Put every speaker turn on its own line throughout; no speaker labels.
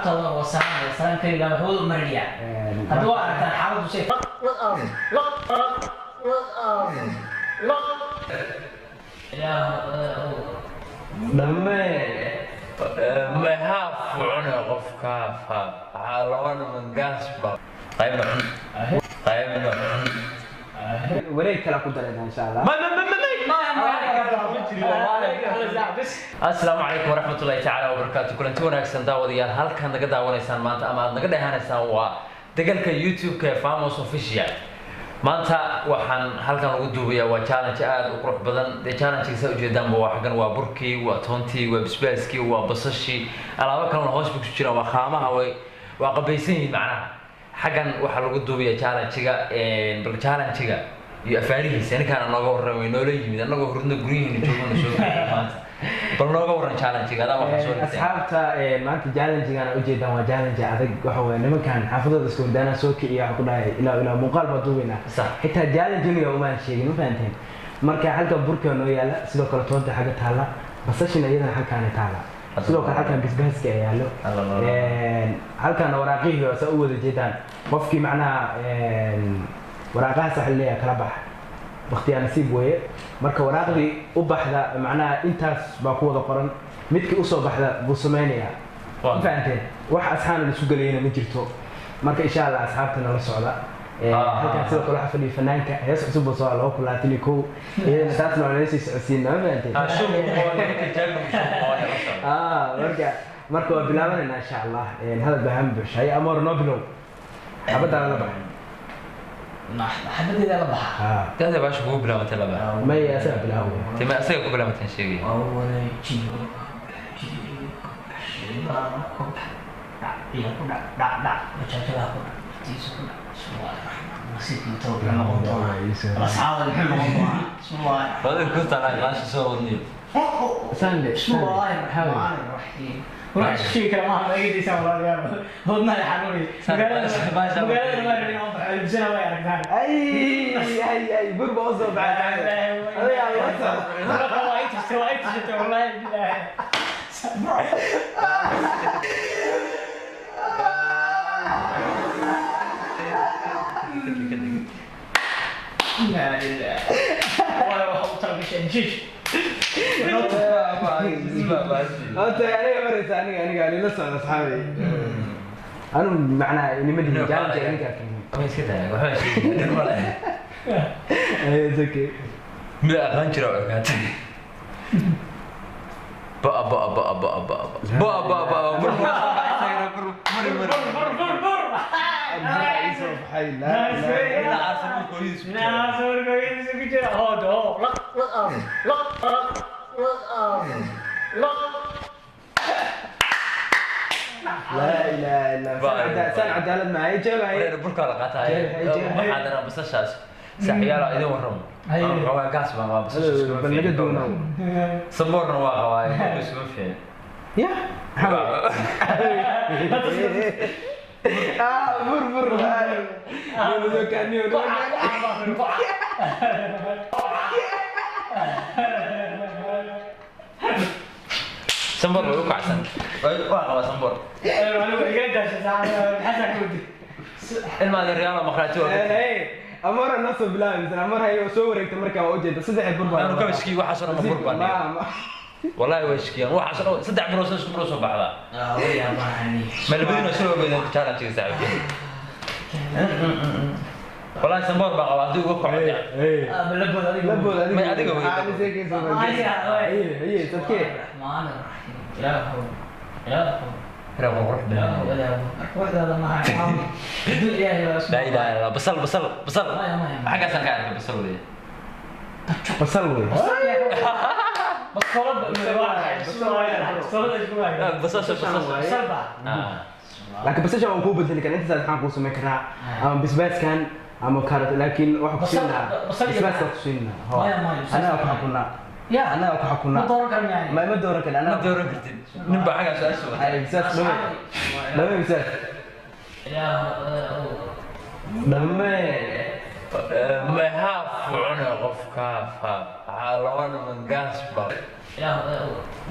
Waa salaam salaam kaliya lama hawada u marinaya haddii waa aragtaan xaaladdu say.
Dhammee ma haaf cune qofka haaf haaf waxaa laba niman gaas ba qaybna cun qaybna cun.
Wareeg kale ku darayna insha Allah.
Ma ma ma ma ma. Asalaamu calaykum waraxmatullahi tacaala wabarakaatu. Kulanti wanaagsan daawadayaal, halkan naga daawanaysaan maanta ama aad naga dheehanaysaan waa degalka YouTube-ka ee Famos Official. Maanta waxaan halkan lagu duubayaa waa challenge aada u qurux badan. Dee challenge saa ujeedaanba waa xaggan, waa burkii, waa toontii, waa basbaaskii, waa basashii, alaabo kalena hoos bay ku jiraan, waa khaamaha, way waa qabaysan yihiin. Macnaha xaggan waxaa lagu duubaya challenge-ga. Bal challenge-ga iyo afaarihiisa ninkaana nooga warran, way noola yimid annagoo hurdna guryihiina joogana soo gaaray maanta. Bal nooga warran challenge-ga, adaa waxaa soo dhigtay.
Asxaabta, maanta challenge-gan ujeedaan waa challenge adag. Waxa weeye nimankan xaafadooda iska hurdaana soo kiciya, waxa ku dhahay ilaa ilaa muuqaal baa duubaynaa.
Sax.
Xitaa challenge-niga umaan sheegin, ma fahanteen? Marka halkan burka noo yaala, sidoo kale toonta xagga taala, basashina iyadana halkaana taala, sidoo kale halkan basbaaska ayaa yaallo, halkaana waraaqihii waa saa u wada jeedaan. Qofkii macnaha waraaqahaas waxa leeyahay kala bax, bakhtiyaa nasiib weeye. Marka waraaqdii u baxda, macnaha intaas baa ku wada qoran, midkii usoo baxda buu samaynayaa, ma fahanteen? Wax asxaana la isu gelayana ma jirto. Marka insha Allah asxaabta nala socda. Halkan sidoo kale waxaa fadhiya fanaanka, hees cusub buu soo 2021, iyadana taasna waa nala sii socodsiina, ma fahanteen? Marka waa bilaabanaynaa insha Allah. Hadal baa han buuxshay ama hore noo bilow, xabadaada la baxa.
Xabadeeda la baxa.
Dada baasha kugu bilaabantay laba.
May, asaga bilaabaya.
Time asaga ku bilaabantaan sheegaya.
Waa wareejiyo ku dhac iyo ku dhac dhac dhac bajaajadaha ku dhac tiisa ku dhac. Bismillahi raxmaan, nasiibkii tawba noqon doonaa, asxaabada muxuu noqon doonaa? Bismillahi.
Adiga ku talaa baasha soo wadniyo.
Sunday.
Bismillahi raxmaani raxiim. Wax isku sheegi kara maaha, eegadiisa walaalayaal, wadnaha xanuunay. Magaalada ma rabin oo baxo ibsana way aragtaan.
Ay ay ay, bur baa usoo baxay, adiga la socda.
Waa i tusay, waa i tusatay, wallaahi bilaahi. Inna lillahi. Wallahi waxa u talagashay jiij.
Horta aniga maraysa, aniga anila socda asxaabay, anu macnaha inimadii challenge idinkaa keenay.
Ma iska daa, waxba sheegay male.
It's okay.
Mid aqaan jira oo ogaatay ba ba ba ba ba ba ba ba bur bur bur bur.
Bur bur bur.
Soo baxay laa.
Naa sawirkooyadiisa ku jira. Hood hoo laq laq laq laq laq laq.
Laa ilaaha illa saan, cadaalad maaha jeebay.
Burkaa la qaataay, waxaa dana basashaas saaxiyaala idin warramo. Xoogaa gaas baan qabaa, basasha iskuma
Bal naga duunow.
Samboorna waa qabaa, burka iskuma fiicin.
Ya ah, bur bur kaniyo.
Samboor way u kacsan, waa qabaa samboor. Ilma adeeryaal maqraati waa.
Amora noo soo bilaabay mise amor hayo soo wareegta? Markaa waa ujeeda saddex bur baa.
Anu kaba shikiy waxaas oo dhan bur baan. Wallahi way shikiyaan waxaas oo dhan, saddex bur oo isku bur soo baxdaa. Ma labadiina soo ogeedeen challenge-ga saaxiibkii? Wallahi samboor baa qabaa, haddii uga kaco.
Labood.
May adiga wey.
Adiga sadkee.
Hira qurux badan. Laa ilaaha illa, basal basal basal, xaggaasaan ka arkay basal wey.
Basal wey.
Basasha basasha.
Laakiin basasha waan kuu bedeli karaa, intaas maxaan kuu samayn karaa, ama basbaaskan ama karot, laakiin waxaan ku siin lahaa basbaaska ku siin lahaa, anaga ku xakunaa, anaga ku xakunaa. Ma dooran karin.
Ma
anaga
dooran kartid, nin baa xaggaa su-aasha wata.
Ay, basbaas dhame dhame, basbaas dhame.
Ma haaf cuna qofka haaf haaf. Waxaa laba niman gaas baa.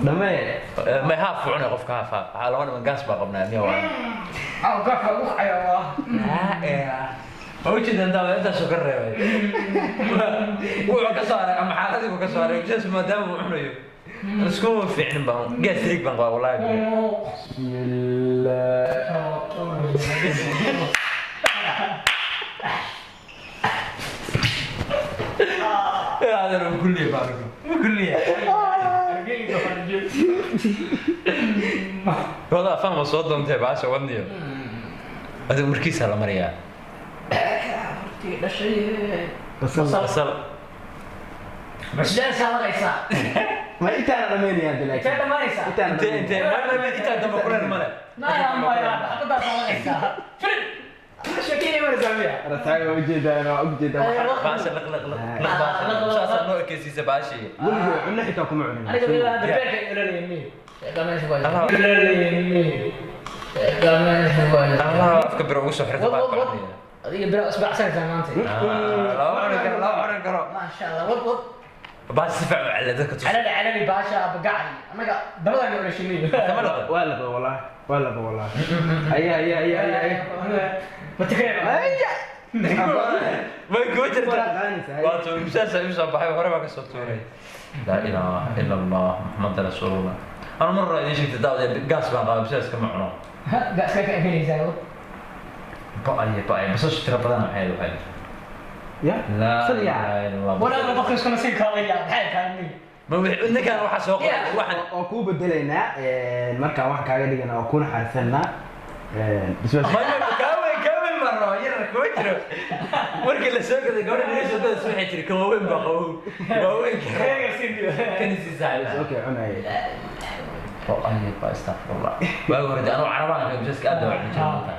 Dhamee.
Ma haaf cuna qofka haaf haaf. Waxaa laba niman gaas baa qabnaa miya waa. Ma ujeedaan daawa intaasuu ka reebay. Wuxuu ka saaray ama xaaladii buu ka saaray just maadaama uu cunayo. Iskuma fiicnin baan gastric baan qabaa wallahi.
Bismillah.
هذا كلية بارك كلية والله فاهم صوت انت باشا ودني هذا مركيس على مريا.
Basal.
بصل.
Ma intaana dhamaynaya hadda laakiin. Intaana
انت انت
dhamaynaya.
ما انت انت بقول انا
Rasaaga waa ujeedaa, waa ujeedaa.
باشا لق لق لق لق باشا اساسا نوع كيسيسه باشي.
Weligay cunno xitaa kuma cunin.
الله افك برو وسو حرت بقى.
Adiga bira isbacsanaysaa maanta.
لا عمري لا عمري قرا.
Maasha Allah, wad wad.
باش سفع على ذاك تص.
Calali calali baasha abagacali annaga dabadaan olashiniyo.
Waa laqa wallahi. Waa laqa wallahi. Aya aya aya aya aya.
Ma tikreeb.
Aya.
ما يقدر.
Waa qaadanaysaa.
wato imsaas ay usoo baxay hore baa ka soo tuuray. Laa ilaaha ila allah Muhammad rasuulullah. Ana mar hore idin sheegtay daawada gaas baan qabaa, imsaas kama cuno.
Gaaska ka eegaysaa.
Ba'aya ba'aya basasha tira badan waxay
Ya.
laa
Sal yaa.
ilaaha ila allah.
Walaal baqis kuna sii kaawaya maxay tahay mi.
Ma ninkan waxaa soo qoray waxaan
Oo kuu bedelaynaa markaan wax kaaga dhiganaa oo kuna xarisanaa bisbaas.
Ma kaaweyn kaaweyn baan rabaa yar kuma jiro. Markii la soo gaday gabadha naga soo gaday waxay tiri kan waaweyn baa qabow waaweyn
Reega sii.
kan sii saaxiib.
Okay, cunaya.
Ba'aya ba astaghfirullah. Waagi hore dee anuu carabaanka imsaaska aad baa u cuni jiray maanta.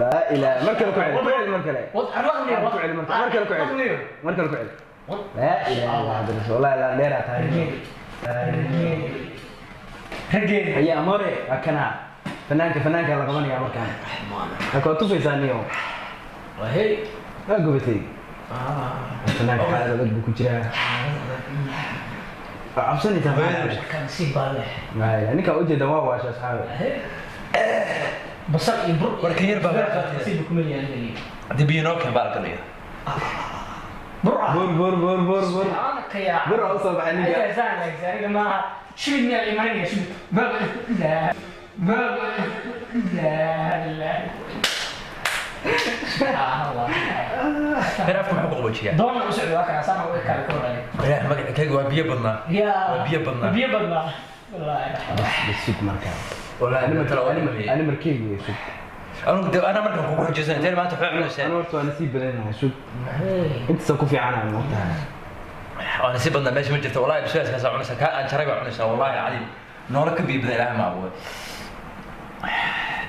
Laa ilaaha. Mar kale ku celi. Ku celi mar kale.
Wad arlaqni.
Ku celi mar kale. Mar kale ku celi. Mar kale ku celi. Laa ilaaha illa anta rasuul. Wallahi laa dheeraa tahay.
Regeed.
Haya amore waa kana. Fanaanka fanaanka la qabanaya markaan. Waxaa ku tufaysaa niyo.
Wahey.
Waa gubatay. Fanaanka xaalad adag buu ku jiraa. Waa cabsanaysaa maxaa?
Kan sii baale.
Laa ilaaha. Ninka ujeeda waa waasha asxaabi.
Basal iyo bur.
War kan yar baa baa
sii kuma yeelanay.
Haddii biyo noo keen baa la galayaa.
Bur ah.
Bur bur bur bur bur.
Subhanaka ya.
Bur aa usoo baxay ninka.
Ay saan la aniga maaha. Shibid miyaa la imanaya shibid. Baba. La. Baba. La la. Subhanallah.
Heer afka muxuu ku qabojiyaa?
Doona u socdo waa kana saan u kala koray.
Ilaah magacayga waa biyo badnaa.
Ya.
Waa biyo badnaa.
Biyo badnaa. Wallahi.
Bas sug markaan.
Wallahi tala waa dhimayay.
Ani markeygu way sug.
Anigu de ana markaan kugu xujaysan intee maanta waxaa cunaysaa.
Ani horta waa nasiib badanahay sug. Intaasa ku fiicanahay maogtahay.
Waa nasiib badnaa meesha ma jirto wallahi bisbaaskaasaa cunaysaa kaa aan jaray baa cunaysaa wallahi alcadiim. Noola ka biyo badan ilaahay ma abuuray.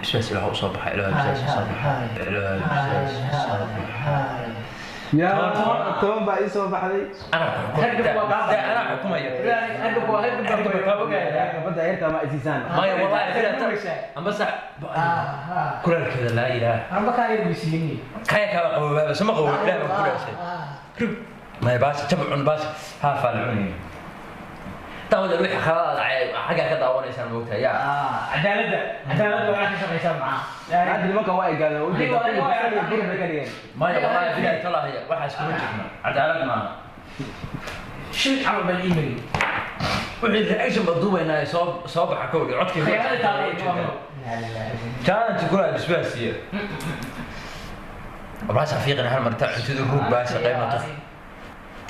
Bisbaas ilaahu usoo baxay ilaahu bisbaas usoo baxay ilaahu bisbaas usoo baxay.
Yaa toban baa ii soo baxday.
Anaa xukumaya. Anaa xukumaya.
Badda yartaa ma isiisaan.
Maya wallahi sida amba sax kulaalkeeda laa ilaaha. Kaya kaaba qaboobaaba sama qaboob ilaahay baan ku dhaashay. Maya baasha jab cun baasha haafaa la cunaya. Daawada wixii khaladaad dhacay xaggaa ka daawanaysaan moogtahay yaa.
Cadaaladda cadaaladda waa ka shaqaysaa macaa.
Hadda nimanka waa egaadeen oo ujeeda kulli basal iyo bur bay ka dhigeen.
Maya wallahi bilahi talaahi waxaas kuma jirno cadaalad maaha.
Shil camal baan ii mariyay.
Wixii reaction baan duubaynaa soo soo baxa kowdhi codkii.
Khiyaanada taala
Challenge kulaa bisbaas iyo. Baasha fiiqina hal mar intaa cuntida ruug baasha qaybna tuf.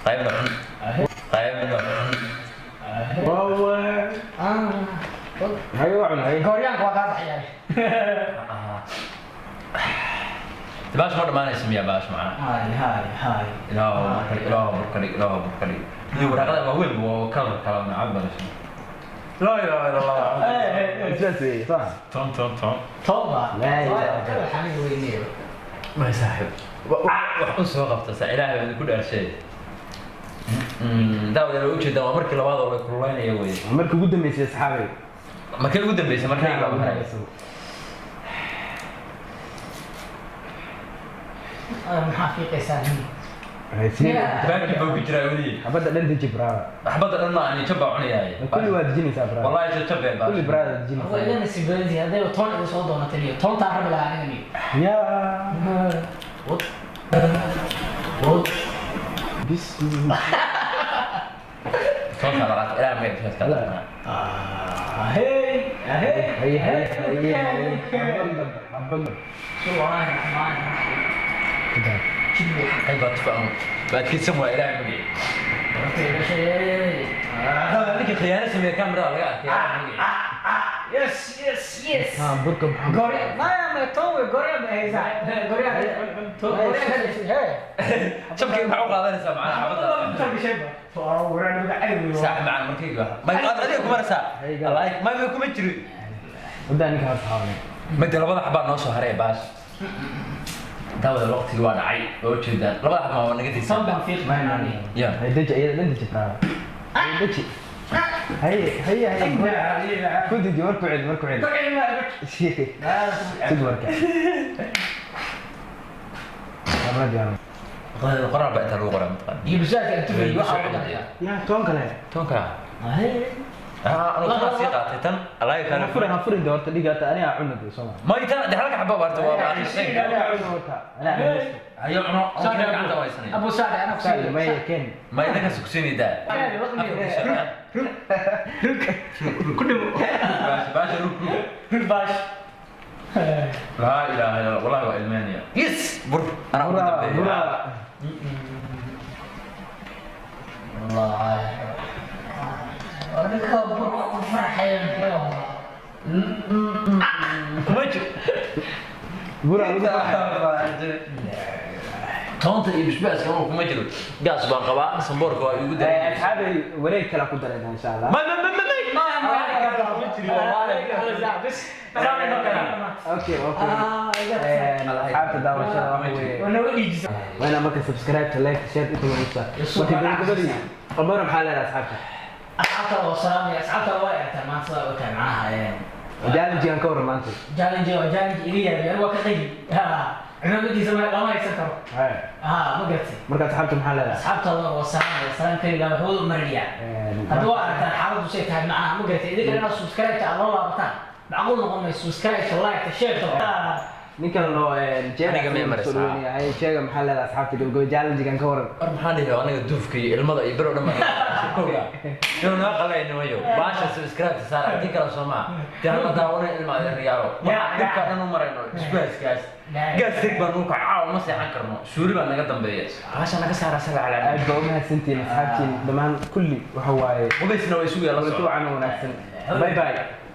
Qaybna cun. Qaybna cun.
Waa waa. Haye waa cunay.
Gooryaanka waa kaa baxaya.
Baash ma dhamaanaysa miyaa baash macnaha?
Hay hay hay.
Ilaahu markale ilaahu markale ilaahu markale. Iyo waraaqada waaweyn waa kala kala nacab balasha. Laa ilaaha illa Allah.
Bisbaas weeye soo ma?
Ton ton ton.
Tooba.
Laa ilaaha illa
Waxaan weyneeyo.
Ma saaxib. Wax un soo qabta saa ilaahay baan ku dhaarshay. Daawada loo ujeedaa waa markii labaad oo la kululeynayo weeye.
Markii ugu dambeysay asxaabay.
Markii ugu dambeysay markii la maray.
Maxaa fiiqaysaa?
Baanki buu ku jiraa weli.
Xabadda dhan deji, brother.
Xabadda dhan ma ani jab baa cunayahay.
Kulli waa dejinaysaa, brother.
Wallahi jabeen baa.
Kulli, brother,
Waa
dejinaysaa.
iga nasiib badantihi hadday toon iga soo doonatay iyo toontaan rabi lahaa aniga niyo.
Yaa.
Wad. Wad.
Bismillah.
Toonta la qaatay ilaa magaciisa kala.
Hey, hey.
Hay hay hay hay, xabadda xabadda.
Bismillaahi raxmaani raxiim.
Kudaa.
Jibbu.
Qayb baa tufaan baad kisan waa ilaa magaciisa. Ninkii khiyaano sameeye kamerada laga arkay ilaa magaciisa.
Yes, yes, yes.
Ha, burka maxaa?
Gorya, maya ma toon wey, gorya ma haysaa. Gorya, gorya ka dhashay, hee.
Jabkii maxaa u qaadanaysaa macnaha xabadda? Saax macna markayga may adiga kuma rasaa. Like may kuma jiro.
Wadaa ninka horta hawle.
Mada labada xabaa noo soo haray baash. Daawada waqtigii waa dhacay, waa ujeedaan labada xabaa waa naga
Toon
daysan.
baan fiiqi
May.
Ya.
Hay, deji iyada dhan, deji, brother. Hay, deji. Hay hay hay, ku deji. War ku celi, war ku celi. Sid warka. Xabad yaa.
Qoraal baa intaa lagu qoraa mataqaan.
Iyo bisaadka inta fadhiyo waxa ugu daraya.
Yaa toon kale.
Toonka ah anu tan sii qaatay tan alaga kale.
Ha furin, ha furin de horta dhiga hata aniga cunug soo ma.
May tan de halka xabaa barta waa baa.
Aniga cunug horta. Aniga cunug.
Hayo cuno oo gacanta waysanay.
Abu Saad ana ku
Saad may keen.
Ma idinka sugsinaydaa?
Ku dhimo.
Baasha baasha rug rug.
Rug baash.
Laa ilaaha illa Allah, wallahi waa ilmaanaya. Yes, bur anaa ugu
Bura
dambeeya.
bura.
Wallahi. Ninka burka ku farxaya muxuu ahaa?
Kuma jiro.
Bura lagu farxay.
Toonta iyo bisbaaska ma kuma jiro. Gaas baan qabaa, samboorka waa igu daran.
Asxaabay, wareeg kale ku darayna insha Allah.
Ma ma ma ma ma
Okay. Asxaabta daawashada waxa weeye. Waa inaa marka subscribe to, like, share inta lagu saa. Marka gabagabadii Omar, maxaa leedahay asxaabta?
Asxaabta waa salaamaya, asxaabta waa aragtaa maanta waa ogtahay macnaha.
Challenge-gan ka warran maanta.
Challenge waa challenge iga yaabiya, waa ka qaybi. Cimaamadiisa lama haysan karo. Ma garatay.
Marka asxaabta maxaa leedahay?
Asxaabta waa salaamaya, salaam kaliya lama hawada u marinayaa. Hadda waa aragtaan xaaladdu say tahay macnaha, ma garatay. Idinka inaad subscribe-ta aad loo laabataan macquul noqon mayso, subscribe, like, share.
Ninkan loo jeega
Aniga may maraysaa.
soo dhaweynaya. Sheega, maxaa leedahay asxaabta gabagabo challenge-gan ka warran?
War maxaan dhihi, aniga duufka iyo ilmada iyo bilow dhan baan kowga. Yow noo qalayna mayo. Baasha subscribe saar haddii kale soo maa. Dee halma daawanay ilma adeeryaalo. Waxaa dhibka dhan u marayno isbaaskaas. Gaas tig baan nuuka caawa ma seexan karno. Suuli baa naga dambeeya. Baasha naga saara saga calaa.
Aad baa u mahadsantihiin asxaabtiin dhammaan kulli waxa waaye.
Qubaysna way sugaya la
kulanti
socda.
wacan oo wanaagsan. Bye bye.